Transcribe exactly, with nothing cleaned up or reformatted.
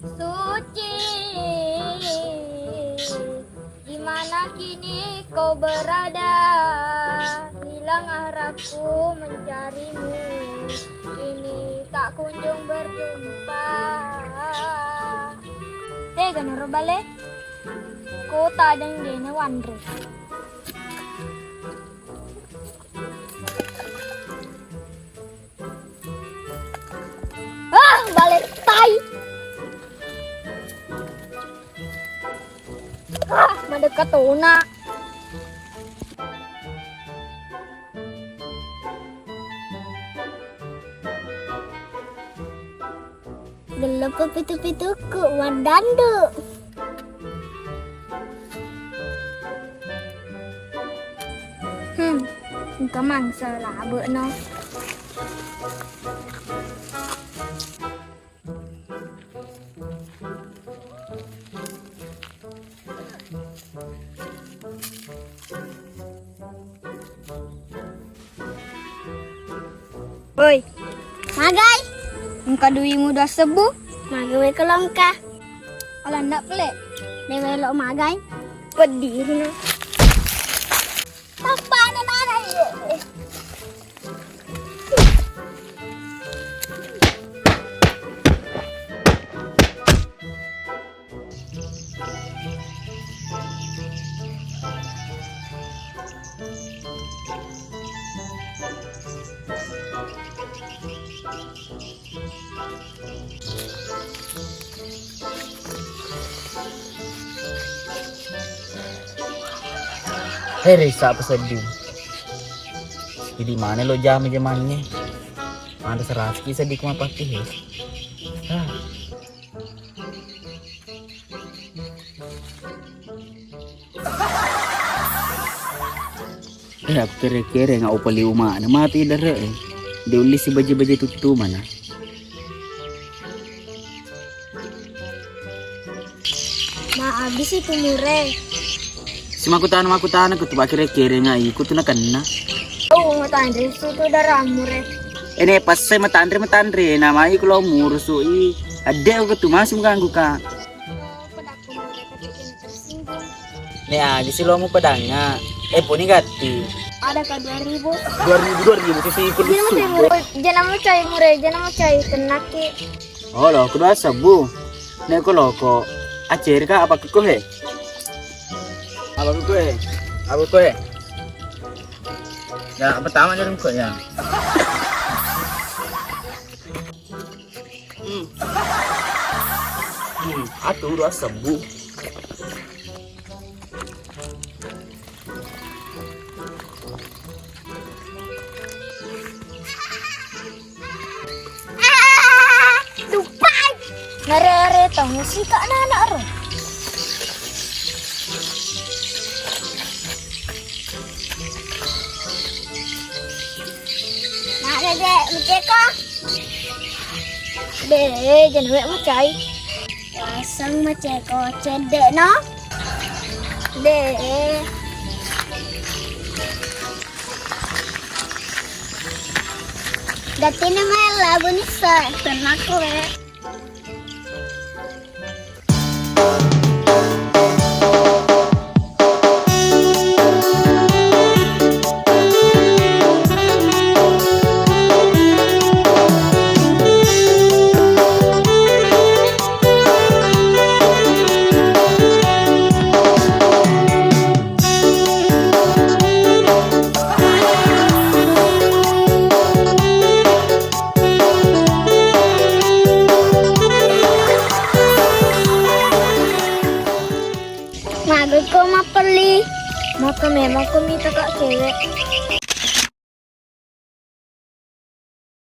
Suci, di mana kini kau berada? Hilang arahku mencarimu, kini tak kunjung berjumpa. Tega naro bale? Kota deng dena wanre. Ah, bale tai. Ah, madekka tona. Gelleppa pitu-pitukku maddandu. Hmm, engka mangsa labe'no. Woi. Magai? Engka duimu dua sebbu? Magai wé kelongka. Alanna pele. Dewe lo magai. Peddi no. Tappana nana iye. Hei, risa apa seddi? Jadi mana lo jam jamannya? Ada serasi seddi kuma pati he. Ah. Eh, aku kere-kere nggak upali umana mati dere, eh. Diulisi baje-baje tuttu mana. Ma, abis itu mure. Simakutana-makutana ku tu pakere-kere ngai ku tu nakenna. Oh, matanre su tu dara mure. Ene passe matanre, matanre, namai ku lo murusu i. Adde ku tu masih mengganggu ka. Oh, pedakku mure, tapi kena tersinggung. Ne agi si lo mu pedanga. Eh, puni gatti. Ada ka dua ribu. Dua ribu, dua ribu, sisi ikut Jangan mau cai mure, jangan mau cai mure, jangan mau cai tenaki. Oh, lo kedua sebu. Ne ko lo ko aceri ka apa ko he? Apa ko he? Apa ko he? Ya, pertama jalan ko ya. Hmm. Hmm, atu dua sebu. Dupai. Nare-are tong sika nana ro. Nak dede, meceko. De, jangan macai. Pasang maceko cedde no. De. Gatine mela bunisa tenako e. Magako mappelli, maka memang ko mita ka cewek.